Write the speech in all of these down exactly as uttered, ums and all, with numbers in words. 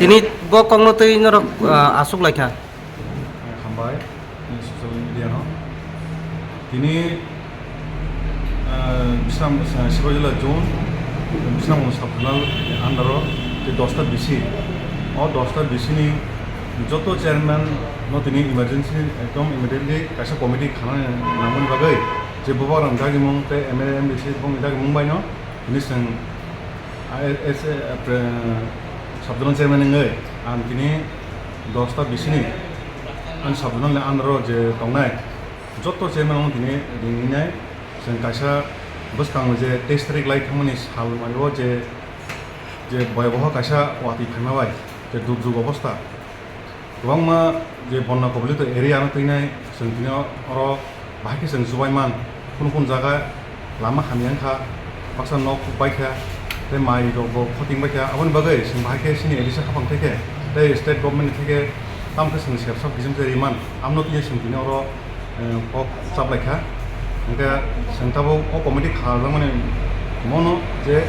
Tini bo kokno twi norok, ah, aswk lai kha. Hambai, ni social media no. Tini, ah, Bisram, ah, Sibajola zone, Bisramganj sub zonal under o tei dosta B C. O dosta B C ni joto chairman no tini emergency, ekdom immediately kaisa committee khanani nangmani bagwi je bubagrang dagimung tei M L A, M D C bongni dagimung bai no tini chwng I S A, eh, pre-, sub zonal chairman wngwi ang tini dosta B C ni ani sub zonal ni under o je tongnai joto chairman no tini ringinai chwng kaisa bwskango je teis tarik lai thangmani sal mai o je, je boyaboha kaisa watwi phaima bai je durjog obostha. Kwbangma je bonna kobolito area ano twinai, chwng tini oro bahai khe chwng chubai man, kunu kunu jaga lama hamya wngkha, baksa nok baikha, tei mai rok bo khoting baikha, aboni bagwi chwng bahai khe chini A D C haphang theke tei state government ni theke tamo khe chwng sep sap kisa kisa ri man, amno tini chwng tini oro eh, kok chaplai kha. Hingke chwng tabuk o committee khajakmani mono je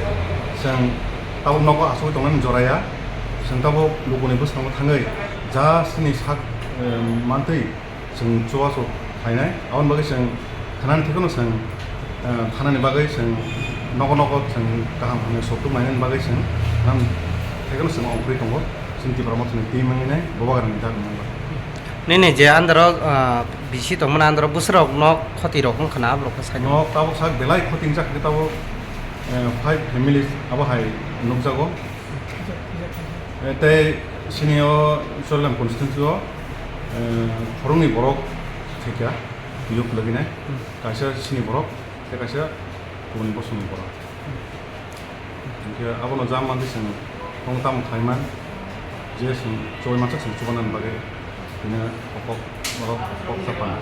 chwng tabuk nogo asugwi tongnani jora ya. Chwng tabuk lukuni bwskango thangwi ja chini sak, eh, mantwi chwng chubachu khlainai. Aboni bagwi chwng thanani thekheno chwng, eh, thanani bagwi chwng nogo nogo chwng kaham hamya sokthuk nainani bagwi chwng thanani thekheno chwng ongkhorwi tongo. Chwng Tipra Mothani twi manginai Bubagrani dagwi mangla. Nini je andro, ah, B C tongmani andro bwswrok nok khoti rok wngkha na, aborok khe saimano. Nok tabuk sak belai khoti wngjak khe tabuk, eh, five families abo hai nukjago. Eh, tei sini o Chorilam constituency o, eh, khoroknwi borok thwikha, twiwi khwlwgwinai. Hmm. Kaisa sini borok, tei kaisa kubuni bosongni borok. Hingke abono jam manti chwng tong tamo khlaiman je chwng chubai mansak chwng chubanani bagwi tini o kok, oro kok sa pan.